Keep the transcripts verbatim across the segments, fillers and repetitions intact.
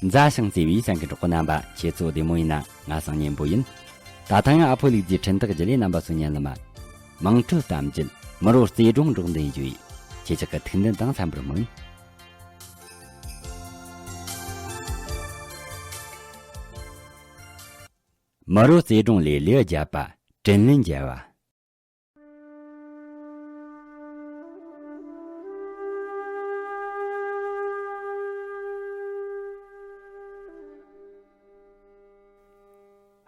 མཛའ་ཞིང་བརྩེ་བའི་གསན་མཁན་གྲོགས་པོ་རྣམ་པ། ཁྱེད་ཚོ་བདེ་མོ་ཡིན་ན། ང་སང་ཉན་པོ་ཡིན། ད་ཐེངས་ཨ་ཕོ་ལུག་རྫིའི་འཕྲིན་ཐག་བརྒྱུད་ལས་རྣམ་པ་ཚོ་ཉན་ལ་མ། དམངས་ཁྲོད་གཏམ་རྒྱུད། མི་རོ་རྩེ་སྒྲུང་སྒྲོག་འདོན་ཞུ་ཡི། ཁྱེད་ཅག་གི་ཐུགས་འདུན་དང་འཚམ་པར་སྨོན། མི་རོ་རྩེ་སྒྲུང་ལས། ལེའུ་བརྒྱད་པ། དྲིན་ལན་འཇལ་བ།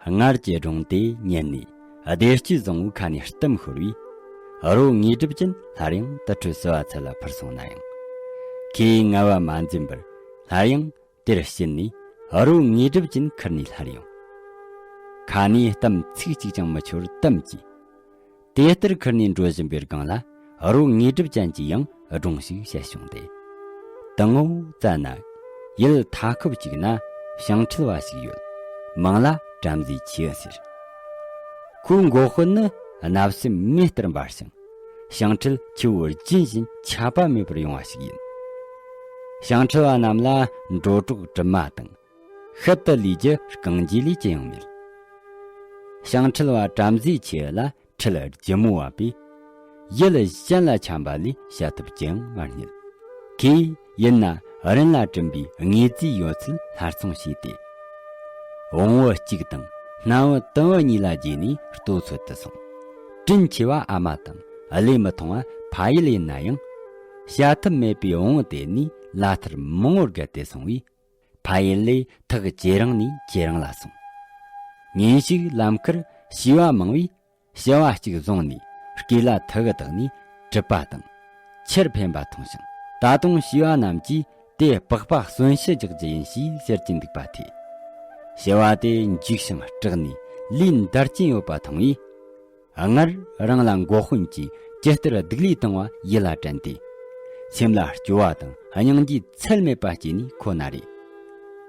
སྔར་གྱི་སྒྲུང་དེ་ཉན་ནས། བདེ་སྐྱིད་བཟང་བོའི་ཁ་ནས་གཏམ་ཤོར་བས། རོ་དངོས་གྲུབ་ཅན་སླར་ཡང་དུར་ཁྲོད་བསིལ་བ་ཚལ་ལ་འཕུར་སོང་ན་ཡང་། ཁོས་ངལ་བ་མ་འཛེམས་པར་སླར་ཡང་དེར་ཕྱིན་ནས། རོ་དངོས་གྲུབ་ཅན་ཁུར་ནས་སླར་ཡོང་། ཁ་ནས་གཏམ་ཚིག་གཅིག་ཀྱང་མི་འཆོར་དམ་གྱིས། དེ་ལྟར་ཁུར་ནས་འགྲོ་བཞིན་པའི་སྒང་ལ། རོ་དངོས་གྲུབ་ཅན་གྱིས་ཡང་སྒྲུང་ཞིག་བཤད་བྱུང་སྟེ། དང་པོ་བཙལ་ན། ཡུལ་མཐའ་འཁོབ་ཅིག་ན་ཞིང་ཁྲིད་པ་ཞིག་ཡོད། མིང་ལ་བྲམ་ཟེ་ཁྱེའུ་ཟེར། ཁོའི་མགོ་དཔོན་ནི་གནའ་སེམས་མེ་ལྟར་འབར་ཞིང་། ཞིང་ཁྲིད་ཆུ་བོ་རྒྱུན་བཞིན་ཆད་པ་མེད་པར་ཡོང་བ་ཞིག་ཡིན། ཞིང་ཁྲིད་པ་རྣམས་ལ་འགྲོ་གྲོགས་གྲིབ་མ་དང་། ཤུལ་དུ་ལུས་རྒྱུ་རྐང་རྗེས་ལས་ཅི་ཡང་མེད། ཞིང་ཁྲིད་པ་བྲམ་ཟེ་ཁྱེའུ་ལ་ཁྲིད་ལྗིད་མོ་བ་པས། ཡུལ་གཞན་ལ་འཁྱམས་པ་ལས་བྱ་ཐབས་ཅི་ཡང་མ་རྙེད། ཁོས་ཡུལ་ན་རིན་ལ་བྲིན་པའི་དངོས་རྫས་ཡོད་ཚད་སླར་ཚོང་བྱས་ཏེ། བོང་བུ་གཅིག་དང་སྣམ་བུ་དུམ་བུ་གཉིས་ལ་བརྗེས་ནས་ལྟོ་འཚོལ་དུ་སོང་། དྲིན་ཆེ་བ་ཨ་མ་དང་བློས་མི་ཐོངས་པ་ཕ་ཡུལ་ཡིན་ན་ཡང་། བྱ་ཐབས་མེད་པའི་བོང་བུ་དེ་ནས་ལ་ཐར་མང་བོར་བརྒལ་ཏེ་སོང་བས། ཕ་ཡུལ་ལས་ཐག་ཇེ་རིང་ནས་ཇེ་རིང་ལ་སོང་། ཉིན་ཞིག་ལམ་ཁར་བྱིས་པ་མང་བས། བྱིས་པ་གཅིག་བཟུང་ནས་སྐེ་ལ་ཐག་བཏགས་ནས་གྲིབ་པ་དང་ཆུར་འཕེན་པ་མཐོང་ཞིང་། ད་དུང་བྱིས་པ་རྣམས་ཀྱིས་དེ་པགས་པ་གསོན་བྱེད་རྒྱག་རྒྱུ་ཡིན་ཞེས་ཟེར་གྱིན་འདུག་པ་དེས། བྱིས་པ་དེ་འཇིགས་ཤིང་སྐྲག་ནས་ལུས་འདར་གྱིན་ཡོད་པ་མཐོང་བས། སྔར་རང་ལ་འགོ་དཔོན་གྱིས་ཇི་ལྟར་སྡིག་ལས་བཏང་བ་ཡིད་ལ་དྲན་ཏེ། སེམས་ལ་སྐྱོ་བ་དང་སྙིང་རྗེ་ཚད་མེད་པ་སྐྱེས་ནས་ཁོ་ན་རེ།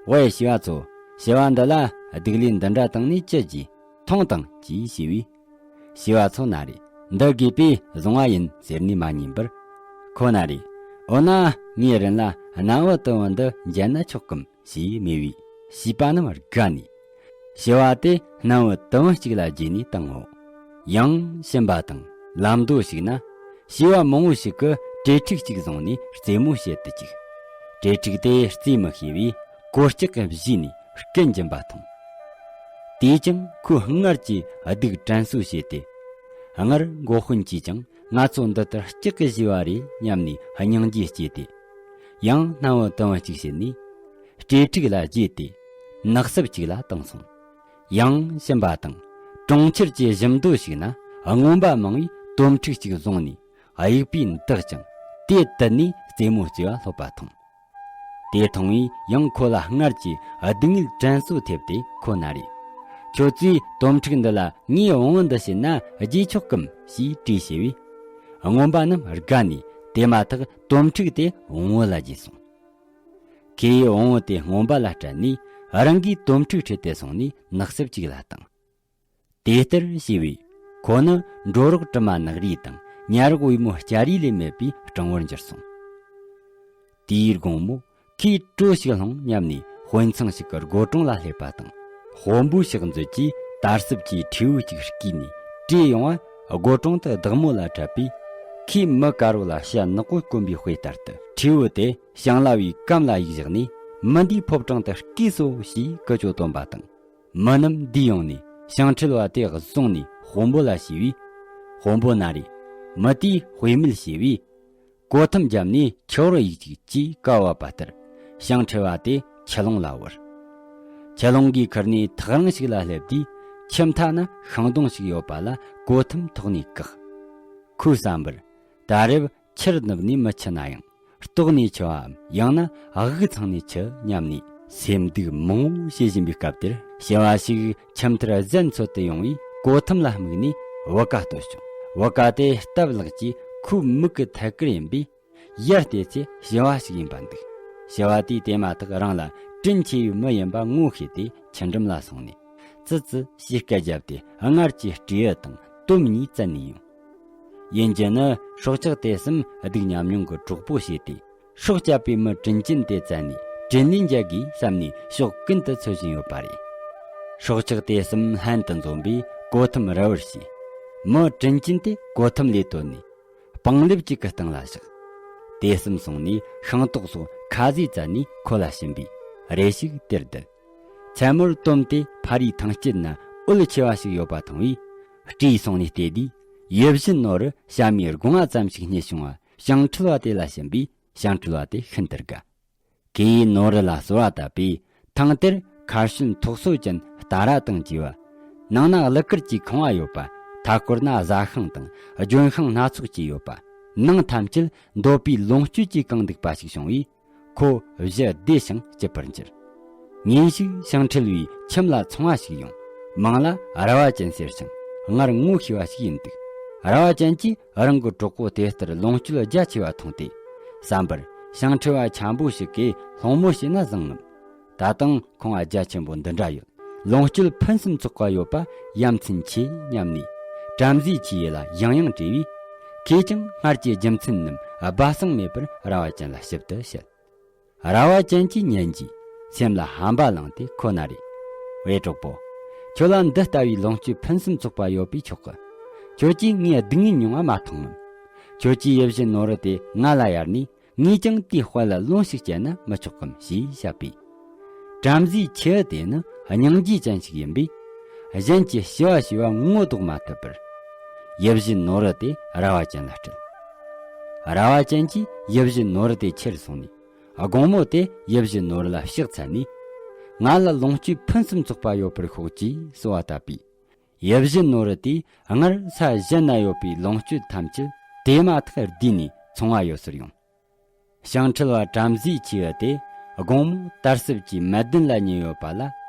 ཝེ་བྱིས་པ་ཚོ། བྱིས་པ་འདི་ལ་སྡིག་ལས་འདི་འདྲ་བཏང་ནས་ཅི་བགྱི། ཐོངས་དང་ཅེས་ཞུས་པས། བྱིས་པ་ཚོ་ན་རེ། འདི་དགོས་པས་བཟུང་བ་ཡིན་ཟེར་ནས་མ་ཉན་པར། ཁོ་ན་རེ། འོ་ན་ངའི་རིན་ལ་སྣམ་བུ་དུམ་བུ་འདི་འཇལ་ན་ཆོག་གམ། ཞེས་སྨྲས་པས། བྱིས་པ་རྣམས་དགའ་ནས། བྱིས་པ་དེ་སྣམ་བུ་དུམ་བུ་གཅིག་ལ་བརྗེས་ནས་བཏང་ངོ་། ཡང་ཕྱིན་པ་དང་ལམ་མདོ་ཞིག་ན། བྱིས་པ་མང་བོ་ཞིག་གིས་གྲོས་འགྲིག་ཅིག་བཟུང་ནས་རྩེད་མོ་བྱེད་དུ་བཅུག་གྲོས་འགྲིག་དེ་རྩེད་མི་ཤེས་པས་གོ་ལྕག་གིས་བཞུས་ནས་སྐད་འབྱིན་པ་མཐོང་། དེས་ཀྱང་ཁོའི་སྔར་གྱི་སྡུག་དྲན་གསོ་བྱས་ཏེ། སྔར་འགོ་དཔོན་གྱིས་ཀྱང་ང་ཚོ་འདི་ལྟར་ལྕག་གིས་བཞུས་པ་རེད་སྙམ་ནས་སྙིང་རྗེ་སྐྱེས་ཏེ། ཡང་སྣམ་བུ་དུམ་བུ་གཅིག་བྱིན་ནས། གྲོས་འགྲིག་ལ་བརྗེས་ཏེ། ནགས་གསེབ་ཅིག་ལ་བཏང་སོང་། ཡང་ཕྱིན་པ་དང་། གྲོང་ཁྱེར་གྱི་གཞི་མདོ་ཞིག་ན་རྔོན་པ་མང་བས་དོམ་ཕྲུག་ཅིག་བཟུང་ནས་དབྱུག་པས་འདག་ཅིང་དེ་དུད་ནས་རྩེད་མོ་རྩེ་བ་ལྷོད་པ་མཐོང་། དེ་མཐོང་བས་ཡང་ཁོ་ལ་སྔར་གྱི་སྡུག་བསྔལ་དྲན་གསོ་ཐེབས་ཏེ་ཁོ་ན་རེ། ཁྱོད་ཚོས་དོམ་ཕྲུག་འདི་ལ་ངའི་བོང་བུ་འདི་བྱིན་ན་བརྗེས་ཆོག་གམ་ཞེས་དྲིས་བྱས་པས། རྔོན་པ་རྣམས་དགའ་ནས་དེ་མ་ཐག་དོམ་ཕྲུག་དེ་བོང་བུ་ལ་བརྗེས་སོང་། ཁོས་བོང་བུ་དེ་རྔོན་པ་ལ་སྤྲད་ནས་རང་གིས་དོམ་ཕྲུག་ཁྲིད་དེ་སོང་ནས་ནགས་གསེབ་ཅིག་ལ་བཏང་། དེ་ལྟར་བྱས་པས་ཁོ་ནི་འགྲོ་རོགས་གྲིབ་མ་ནག་རིས་དང་ཉ་རོགས་པུས་མོ་སྐྱ་རིས་ལས་མེད་པའི་སྤྲང་བོར་འགྱུར་སོང་། དེའི་དགོང་མོ་ཁོས་གྲོ་ཞིག་སློང་སྙམ་ནས་དཔོན་ཚང་ཞིག་གི་སྒོ་དྲུང་ལ་སླེབས་པ་དང་། དཔོན་པོའི་ཕྱག་མཛོད་ཀྱིས་དར་སྲབ་ཀྱི་ཁྲིའུ་གཅིག་བརྐུས་ནས་བྲོས་ཡོང་བ་སྒོ་དྲུང་དུ་བདག་མོ་ལ་འཕྲད་པས། ཁོས་མི་དཀར་བོ་ལ་བྱ་ནག་པོ་བསྐོན་པའི་དཔེ་ལྟར་དུ་ཁྲིའུ་དེ་ཞིང་ལྭ་བའི་སྐམ་ལ་གཡུགས་བཞག་ནས་མི་འདིའི་ཕོ་བྲང་དུ་བརྐུས་སོ་ཞེས་ཀུ་ཅོ་བཏོན་པ་དང་། མི་རྣམས་འདུས་ཡོང་ནས་ཞིང་ཁྲིད་པ་དེ་བཟུང་ནས་དཔོན་པོ་ལ་ཞུས་པས། དཔོན་པོ་ན་རེ། མི་དེས་དཔེ་མེད་བྱས་པས། གོ་ཐུམ་བརྒྱབ་ནས་ཁྱི་བོར་གཡུག་ཅིག་ཅེས་བཀའ་བབས་པ་ལྟར་ཞིང་ཁྲིད་པ་དེ་ཁྱི་ལུང་ལ་བོར། ཁྱི་ལུང་གིས་ཁུར་ནས་ཐག་རིང་ཞིག་ལ་སླེབས་དུས་ཁྱི་མཐའ་ན་ཤིང་སྡོང་ཞིག་ཡོད་པ་ལ་གོ་ཐུམ་ཐོགས་ནས་བཀག་ཁོའི་བསམ་པར། ད་རེབ་ཁྱིར་ནུབ་ནས་མི་འཆི་ན་ཡང་ལྟོགས་ནས་འཆི་བའམ་ཡང་ན་དབུགས་འཚང་ནས་འཆི་སྙམ་ནས་སེམས་སྡུག་མང་བོ་བྱེད་བཞིན་པའི་སྐབས་དེར་བྱིས་པ་ཞིག་ཁྱིམ་མཐར་གཟན་འཚོལ་དུ་ཡོང་བས་གོ་ཐུམ་ལ་དམིགས་ནས་བུ་ག་བསྟོད་བྱུང་། བུ་ག་དེ་སྟབས་ལེགས་ཀྱིས་ཁོའི་མིག་གི་ཐད་ཀར་ཡིན་པས་ཡར་བལྟས་ཚེ་བྱིས་པ་ཞིག་ཡིན་པ་འདུག་བྱིས་པ་དེས་དེ་མ་ཐག་རང་ལ་དྲིན་ཆེ་བའི་མི་ཡིན་པ་ངོ་ཤེས་ཏེ་ཁྱི་འགྲམ་ལ་སོང་ནས་ཙི་ཙི་ཞེས་སྐད་བརྒྱབ་སྟེ་སྔར་གྱི་སྤྲེའུ་དང་དོམ་གཉིས་བཙལ་ནས་ཡོང་། ཡིན་རྒྱུ་ནི་སྲོག་ཆགས་དེ་གསུམ་སྡུག་ཉམས་མྱོང་གི་གྲོགས་པོ་བྱས་ཏེ། སྲོག་བསྐྱབས་པའི་མི་དྲིན་ཅན་དེ་བཙལ་ནས་ དྲིན་ལན་འཇལ་དགོས་བསམ་ནས་ཕྱོགས་ཀུན་ཏུ་འཚོལ་བཞིན་ཡོད་པ་རེད། སྲོག་ཆགས་དེ་གསུམ་ལྷན་དུ་འཛོམས་པས་གོ་ཐུམ་རི་བོར་ཕྱིས། མི་དྲིན་ཅན་དེ་གོ་ཐུམ་ལས་བཏོན་ནས་སྤང་ལེབ་ཅིག་གི་སྟེང་ལ་བཞག་དེ་གསུམ་སོང་ནས་ཤིང་ཏོག་སོགས་ཁ་ཟས་བཙལ་ནས་ཁོ་ལ་བྱིན་པས་རེ་ཞིག་དེར་བསྡད། མཚན་མོར་དོམ་དེ་ཕ་རིའི་ཐང་དཀྱིལ་ན་འོད་ཆེ་བ་ཞིག་ཡོད་པ་མཐོང་བས། སྤྲེའུས་སོང་ནས་བལྟས་དུས། ཡིད་བཞིན་ནོར་བུ་བྱ་མའི་སྒོ་ང་ཙམ་ཞིག་རྙེད་བྱུང་བ་ཞིང་འཁྲུལ་བ་དེ་ལ་བྱིན་པས། ཞིང་འཁྲུལ་བ་དེ་ཤིན་ཏུ་དགའ། ཁོས་ནོར་བུ་ལ་གསོལ་བ་བཏབ་པས། ཐང་དེར་མཁར་ཤུལ་མཐོ་སོ་ཅན་སྟ་ར་དང་བཅས་པ། ནང་ན་ཀླུ་དཀར་གྱི་ཁང་བ་ཡོད་པ། མཐའ་སྐོར་ན་བཟའ་ཤིང་དང་ལྗོན་ཤིང་སྣ་ཚོགས་བཅས་ཡོད་པ། ནང་ཐམས་ཅད་འདོད་པའི་ལོངས་སྤྱོད་ཀྱིས་གང་བསྡུས་པ་ཞིག་བྱུང་བས། ཁོ་གཞི་བདེ་ཞིང་སྐྱིད་པར་གྱུར། ཉིན་ཞིག་ཞིང་འཁྲུལ་བའི་ཁྱིམ་ལ་ཚོང་བ་ཞིག་ཡོང་། མིང་ལ་ར་བ་ཅན་ཟེར་ཞིང་སྔར་ངོ་ཤེས་པ་ཞིག་ཡིན་འདུག་ར་བ་ཅན་གྱིས་རང་གི་གྲོགས་པོ་དེ་ལྟར་ལོངས་སྤྱོད་རྒྱ་ཆེ་བ་མཐོང་སྟེ། བསམ་པར་ཞིང་འཁྲུལ་བ་འཁྱམ་པོ་ཞིག་གིས་སློང་མོ་བྱས་ན་བཟང་ངམ། ད་དུང་ཁང་བ་རྒྱ་ཆེན་པོ་འདི་འདྲ་ཡོད། ལོངས་སྤྱོད་ཕུན་སུམ་ཚོགས་པ་ཡོད་པ་ཡ་མཚན་ཆེ་སྙམ་ནས། བྲམ་ཟེ་ཁྱེའུ་ལ་ཡང་ཡང་དྲིས་པས། ཁོས་ཀྱང་སྔར་གྱི་རྒྱུ་མཚན་རྣམས་སྦ་གསང་མེད་པར་ར་བ་ཅན་ལ་ཞིབ་ཏུ་བཤད། ར་བ་ཅན་གྱིས་ཉན་རྗེས་སེམས་ལ་ཧམ་པ་ལངས་ཏེ། ཁོ་ན་རེ། ཝེ་གྲོགས་པོ། ཁྱོད་ལ་འདི་ལྟ་བུའི་ལོངས་སྤྱོད་ཕུན་སུམ་ཚོགས་པ་ཡོད་པས་ཆོག་གི། ཁྱོད་ཀྱིས་ངའི་སྡུག་བསྔལ་མྱོང་བ་མ་མཐོང་ངམ། ཁྱོད་ཀྱིས་ཡིད་བཞིན་ནོར་བུ་དེ་ང་ལ་གཡར་ནས། ངས་ཀྱང་དེའི་དཔལ་ལ་ལོངས་ཤིག་བྱས་ན་མི་ཆོག་གམ་ཞེས་བཤད་པས། བྲམ་ཟེ་ཁྱེའུ་དེ་ནི་སྙིང་རྗེ་ཅན་ཞིག་ཡིན་པས། གཞན་གྱི་ཞུ་བ་ཞུས་པ་ངོ་ལྡོག་མ་ཐུབ་པར། ཡིད་བཞིན་ནོར་བུ་དེ་ར་བ་ཅན་ལ་སྤྲད། ར་བ་ཅན་གྱིས་ཡིད་བཞིན་ནོར་བུ་དེ་ཁྱེར་སོང་ནས། དགོང་མོ་དེ་ཡིད་བཞིན་ནོར་བུ་ལ་ཕྱག་འཚལ་ནས། ང་ལ་ལོངས་སྤྱོད་ཕུན་སུམ་ཚོགས་པ་ཡོད་པར་ཤོག་ཅེས་གསོལ་བ་བཏབ་པས། ཡིད་བཞིན་ནོར་བུ་དེས་སྔར་ས་གཞན་ན་ཡོད་པའི་ལོངས་སྤྱོད་ཐམས་ཅད་དེ་མ་ཐག་བསྡུས་ནས་ཚོང་བ་ཡོད་སར་ཡོང་། ཞིང་འཁྲུལ་བ་བྲམ་ཟེ་ཁྱེའུ་དེ་དགོང་མོ་དར་ཟབ་ཀྱི་མལ་གདན་ལ་ཉལ་ཡོད་པ་ལ།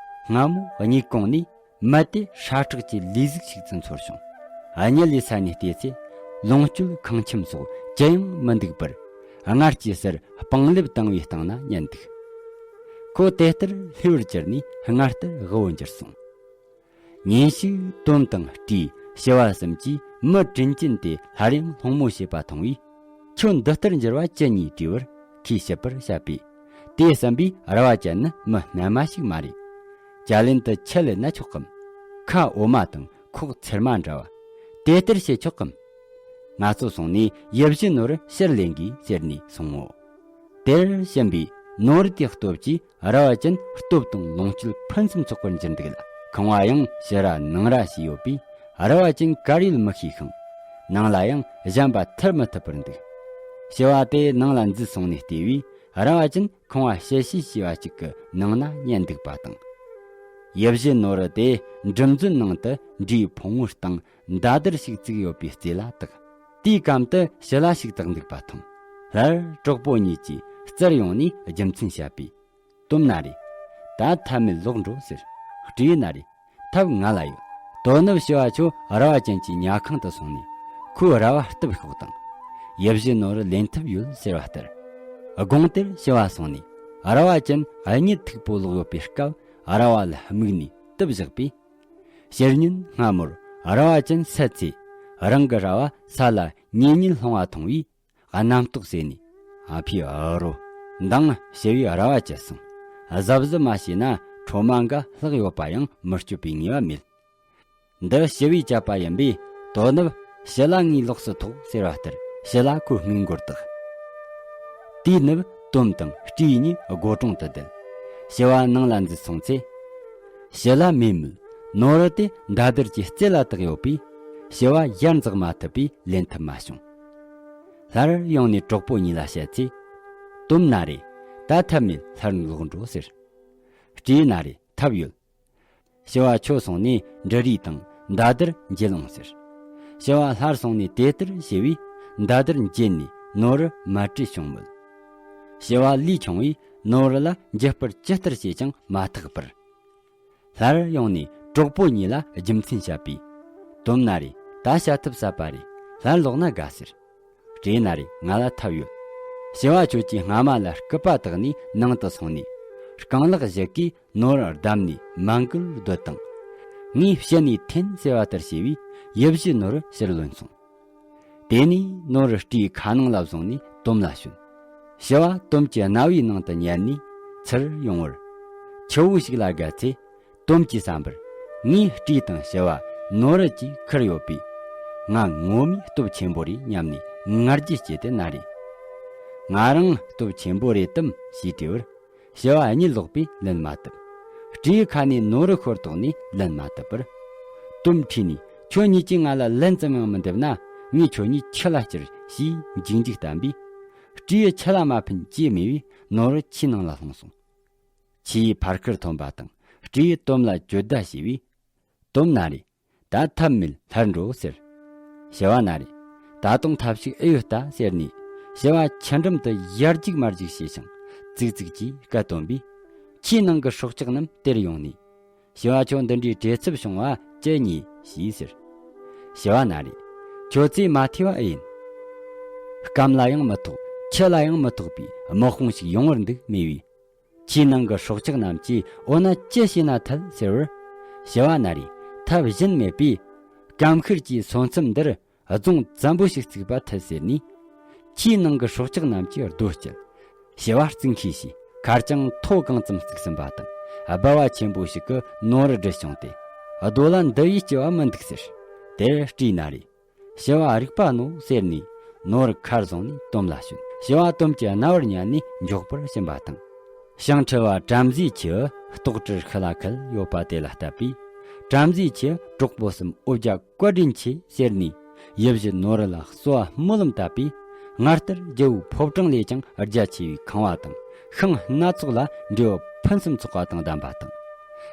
སྔ་མོ་གཉིད་གོང་ནས་མལ་དེ་ཧྲ་ཁྲག་གི་ལས་ཟིག་ཞིག་ཏུ་ཚོར་བྱུང་། གཉིད་ལས་སད་ནས་བལྟས་ཚེ། ལོངས་སྤྱོད་ཁང་ཁྱིམ་སོགས་ཅི་ཡང་མི་འདུག་པར། སྔར་གྱི་སར་སྤང་ལེབ་བཏིང་བའི་སྟེང་ན་ཉལ་འདུག་ཁོ་དེ་ལྟར་ལྷོད་པར་གྱུར་ནས་སྔར་ལྟར་དབུལ་བོ་འགྱུར་སོང་། ཉིན་ཞིག་དོམ་དང་སྤྲེའུ་ཞི་བ་གསུམ་གྱིས་མི་དྲིན་ཅན་དེ་སླར་ཡང་སློང་མོ་བྱེད་པ་མཐོང་བས། ཁྱོད་འདི་ལྟར་འགྱུར་བ་ཅི་ཡིན་དྲིས་པར། ཁོས་ཞིབ་པར་བཤད་པས། དེས་བསམ་པས། ར་བ་ཅན་ནི་མི་རྣལ་མ་ཞིག་མ་རེད། ཅ་ལེན་དུ་ཁྱི་ལེན་ན་ཆོག་གམ། ཁ་འོ་མ་དང་ཁོག་ཚེར་མ་འདྲ་བ། དེ་ལྟར་བྱེད་ཆོག་གམ། ང་ཚོ་སོང་ནས་ཡིད་བཞིན་ནོར་བུ་ཕྱིར་ལེན་དགོས་ཟེར་ནས་སོང་ངོ་། དེར་ཕྱིན་པས་ནོར་བུ་དེའི་སྟོབས་ཀྱིས་ར་བ་ཅན་སྟོབས་དང་ལོངས་སྤྱོད་ཕུན་སུམ་ཚོགས་པར་འགྱུར་འདུག་ལ། ཁང་བ་ཡང་ཕྱི་ར་ནང་ར་བྱས་ཡོད་པས། ར་བ་ཅན་གར་ཡོད་མི་ཤེས་ཤིང་། ནང་ལ་ཡང་གཞན་པ་ཐར་མི་ཐུབ་པར་འདུག་ཞི་བ་དེ་ནང་ལ་འཛུལ་སོང་ནས་བལྟས་པས། ར་བ་ཅན་ཁང་བ་ཕྱི་བཤིག་བྱས་པ་ཅིག་གི་ནང་ན་ཉལ་འདུག་པ་དང་། ཡིད་བཞིན་ནོར་བུ་དེ་འབྲུ་མཛོད་ནང་དུ་འབྲུའི་ཕུང་བོ་དང་མདའ་དར་ཞིག་བཙུགས་ཡོད་པའི་རྩེ་ལ་བཏགས། དེའི་གམ་དུ་ཞི་ལ་ཞིག་བཏགས་འདུག་པ་མཐོང་། སླར་གྲོགས་པོ་གཉིས་ཀྱིས་བཙིར་ཡོང་ནས་རྒྱུ་མཚན་བཤད་པས། དོམ་ན་རེ། ད་ཐབས་མེད་ལོག་འགྲོ་ཟེར། སྤྲེའུ་ན་རེ། ཐབས་ང་ལ་ཡོད། དོ་ནུབ་ཞི་བ་ཁྱོད་ར་བ་ཅན་གྱི་ཉལ་ཁང་དུ་སོང་ནས་ཁོའི་ར་བ་གཏུབ་ཤོག་དང་། ཡིད་བཞིན་ནོར་བུ་ལེན་ཐབས་ཡོད་ཟེར་བ་ལྟར། དགོང་དེར་ཞི་བ་སོང་ནས་ར་བ་ཅན་གཉིད་མཐུག་པོ་ལོག་ཡོད་པའི་སྐབས་ར་བ་ལ་དམིགས་ནས་གཏུབ་བཞག་པས། ཕྱི་ཉིན་སྔ་མོར་ར་བ་ཅན་སད་ཚེ་རང་གི་ར་བ་ས་ལ་ཉེ་ཉེ་ལྷུང་བ་མཐོང་བས། རྣམ་རྟོག་ཟད་ནས། ཨ་ཕའི་ཨ་རོ། མདང་ཞི་བས་ར་བ་བཅད་སོང་། གཟབ་གཟབ་མ་བྱས་ན་ཁྲོ་མ་འགའ་ལྷག་ཡོད་པ་ཡང་མི་སྐྱོབ་པའི་ངེས་པ་མེད། འདི་ཞི་བས་བཅད་པ་ཡིན་པས། དོ་ནུབ་ཞི་ལ་ངའི་ལོགས་སུ་ཐོགས་ཟེར་བ་ལྟར་ཞི་ལ་ཁོའི་སྔུན་སྒོར་བཏགས། དེའི་ནུབ་དོམ་དང་སྤྲེའུ་གཉིས་སྒོ་དྲུང་དུ་བསྡད། ཞི་བ་ནང་ལ་འཛུལ་སོང་ཚེ། ཞི་ལ་མེད་མོད་ནོར་བུ་དེ་མདའ་དར་གྱི་རྩེ་ལ་བཏགས་ཡོད་པས། ཞི་བ་ཡར་འཛེག་མ་ཐུབ་པས་ལེན་ཐུབ་མ་བྱུང་། སླར་ཡོང་ནས་གྲོགས་པོ་གཉིས་ལ་བཤད་ཚེ། དོམ་ན་རེ། ད་ཐབས་མེད་སླར་ལོག་འགྲོ་ཟེར། སྤྲེའུ་ན་རེ། ཐབས་ཡོད། ཞི་བ་ཁྱོད་སོང་ནས་འབྲུ་རིགས་དང་མདའ་དར་འཇལ་འོང་ཟེར། ཞི་བ་སླར་སོང་ནས་དེ་ལྟར་བྱས་པས་མདའ་དར་འཇལ་ནས་ནོར་བུ་མ་སྤྲད་བྱུང་མོད། ཞི་བ་ལུས་ཆུང་བས་ནོར་བུ་ལ་འཇལ་སྤྲོད་ཇི་ལྟར་བྱས་ཀྱང་མ་ཐག་པར། སླར་ཡོང་ནས་གྲོགས་པོ་གཉིས་ལ་རྒྱུ་མཚན་བཤད་པས། དོམ་ན་རེ། ད་བྱ་ཐབས་ཟད་པ་རེད། སླར་ལོག་ན་དགའ་ཟེར། སྤྲེའུ་ན་རེ། ང་ལ་ཐབས་ཡོད། ཞི་བ་ཁྱོད་ཀྱིས་སྔ་མ་ལ་སྐུད་པ་བཏགས་ནས་ནང་དུ་སོང་ནས། རྐང་ལག་བཞི་གིས་ནོར་བུ་བསྡམས་ནས་མ་འགུལ་སྡོད་དང་། ངས་ཕྱི་ནས་འཐེན་ཟེར་བ་ལྟར་བྱས་པས་ཡིད་བཞིན་ནོར་བུ་ཕྱིར་ལོན་སོང་། དེ་ནས་ནོར་བུ་སྤྲེའུའི་ཁ་ནང་ལ་བཟུང་ནས་དོམ་ལ་བྱིན། ཞི་བ་དོམ་གྱི་རྣ་བའི་ནང་དུ་ཉལ་ནས། ཚུར་ཡོང་བར། ཆུ་བོ་ཞིག་ལ་བརྒལ་ཚེ། དོམ་གྱི་ས་འབུར། ངའི་སྤྲེའུ་དང་བྱི་བ་ནོར་བུ་བཅས་ཁུར་ཡོད་པས། ང་ངོ་མའི་སྟོབས་ཆེན་པོ་རེད་སྙམ་ནས་ང་རྒྱལ་སྐྱེས་ཏེ་ན་རེ། ང་རང་སྟོབས་ཆེན་པོ་རེད་དམ་ཞེས་དྲིས་པར། བྱི་བ་གཉིད་ལོག་པས་ལན་མ་བཏབ། སྤྲེའུ་ཁ་ནས་ནོར་བུ་ཤོར་དོགས་ནས་ལན་མ་བཏབ་པར། དོམ་ཁྲོས་ནས། ཁྱོད་གཉིས་ཀྱིས་ང་ལ་ལན་ཙམ་ཡང་མི་འདེབས་ན། ངས་ཁྱོད་གཉིས་ཆུ་ལ་བསྐྱུར་ཞེས་འཇིགས་འཇིགས་བསྟན་པས། སྤྲེའུ་ཆུ་ལ་མ་ཕན་ཅེས་སྨྲས་པས། ནོར་བུ་ཆུའི་ནང་ལ་ལྷུང་སོང་། ཆུའི་ཕར་ཁུར་ཐོན་པ་དང་། སྤྲེའུས་དོམ་ལ་གྱོད་བརྡ་བྱས་པས། དོམ་ན་རེ། ད་ཐབས་མེད་སླར་འགྲོ་ཟེར། བྱི་བ་ན་རེ། ད་དུང་ཐབས་ཤིག་ཨེ་ཡོད་ལྟ་ཟེར་ནས། བྱི་བ་ཆུ་འགྲམ་དུ་ཡར་རྒྱུག་མར་རྒྱུག་བྱས་ཤིང་། ཙིག་ཙིག་གིས་སྐད་བཏོན་པས། ཆུའི་ནང་གི་སྲོག་ཆགས་རྣམས་དེར་ཡོང་ནས། བྱི་བ་ཁྱོད་འདི་འདྲའི་བྲེལ་འཚུབ་བྱུང་བ་ཅི་ཉེས་ཞེས་ཟེར། བྱི་བ་ན་རེ། ཁྱོད་ཚེ་མ་ཐོས་པ་ཨེ་ཡིན། སྐམ་ལ་ཡང་མི་ཐོགས། ཆུ་ལ་ཡང་མི་ཐོགས་པའི་དམག་དཔུང་ཞིག་ཡོང་བར་འདུག་སྨྲས་པས། ཆུའི་ནང་གི་སྲོག་ཆགས་རྣམས་ཀྱིས་འོ་ན་ཅི་བྱས་ན་ཐལ་ཟེར་བར། བྱི་བ་ན་རེ། ཐབས་གཞན་མེད་པས། སྐམ་ཤུར་གྱི་སོ་མཚམས་འདིར་རྫོང་བཙན་པོ་ཞིག་བརྩིགས་པ་ཐལ་ཟེར་ནས། ཆུའི་ནང་གི་སྲོག་ཆགས་རྣམས་ཀྱིས་རྡོ་བསྐྱལ། བྱི་བ་རྩིང་ཤེས་ཤིང་ཁ་རྐྱང་མཐོ་གང་ཙམ་བརྩིགས་ཟིན་པ་དང་། སྦལ་བ་ཆེན་པོ་ཞིག་གིས་ནོར་བུ་སྒྲིལ་བྱུང་སྟེ། རྡོ་ལ་འདི་བས་སྐྱིད་པ་མི་འདུག་ཟེར། དེར་སྤྲེའུ་ན་རེ། བྱི་བ་རིག་པ་ནོ་ཟེར་ནས། ནོར་བུ་ཁར་བཟུང་ནས་དོམ་ལ་སྤྱོད། བྱི་བ་དོམ་གྱི་རྣ་བར་ཉན་ནས་མགྱོགས་པར་ཕྱིན་པ་དང་། ཞིང་ཁྲི་བ་བྲམ་ཟེའི་ཁྱི་ལྟོགས་གྲིར་ཤི་ལ་ཁད་ཡོད་པ་དེ་ལ་བལྟས་པས། བྲམ་ཟེའི་ཁྱི་གྲོགས་པོ་གསུམ་འོ་བརྒྱལ་བཀའ་དྲིན་ཆེ་ཟེར་ནས། ཡིད་བཞིན་ནོར་བུ་ལ་གསོལ་བ་སྨོན་ལམ་བཏབ་པས། སྔར་ལྟར་རྒྱལ་པོའི་ཕོ་བྲང་ལས་ཀྱང་རྒྱ་ཆེ་བའི་ཁང་བ་དང་། ཤིང་སྣ་ཚོགས་ལ་འབྲས་བུ་ཕུན་སུམ་ཚོགས་པ་དང་ལྡན་པ་དང་།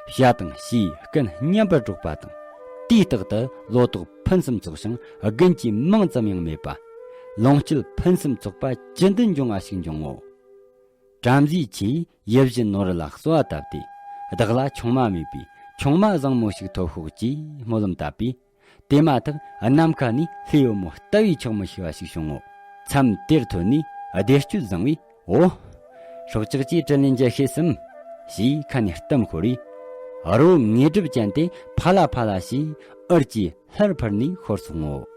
བྱ་དང་བྱིའུ་ཀུན་མཉམ་པར་སྒྲོག་པ་དང་། དུས་རྟག་ཏུ་ལོ་ཏོག་ཕུན་སུམ་ཚོགས་ཤིང་། དགུན་གྱི་མང་ཙམ་ཡང་མེད་པ། ལོངས་སྤྱོད་ཕུན་སུམ་ཚོགས་པ་ཇི་འདོད་འབྱུང་བ་ཞིག་འབྱུང་ངོ་། བྲམ་ཟེའི་ཁྱིས་ཡིད་བཞིན་ནོར་བུ་ལ་གསོལ་བ་བཏབ་སྟེ། བདག་ལ་ཆུང་མ་མེད་པས། ཆུང་མ་བཟང་མོ་ཞིག་ཐོབ་ཤོག་ཅེས་སྨོན་ལམ་བཏབ་པས། དེ་མ་ཐག་ནམ་མཁའ་ནས་ལྷའི་བུ་མོ་ལྟ་བས་ཆོག་མི་ཤེས་པ་ཞིག་བྱུང་ངོ་། མཚམས་དེར་ཐོན་ནས་བདེ་སྤྱོད་བཟང་བས། འོ། སྲོག་ཆགས་ཀྱིས་དྲིན་ལན་འཇལ་ཤེས་སམ། ཞེས་ཁ་ནས་གཏམ་ཤོར་བས། རོ་ངེས་སྒྲིབ་ཅན་དེ་ཕ་ལ་ཕ་ལ་ཞེས་འུར་གྱིས་ལྷར་འཕུར་ནས་ཤོར་སོང་ངོ་།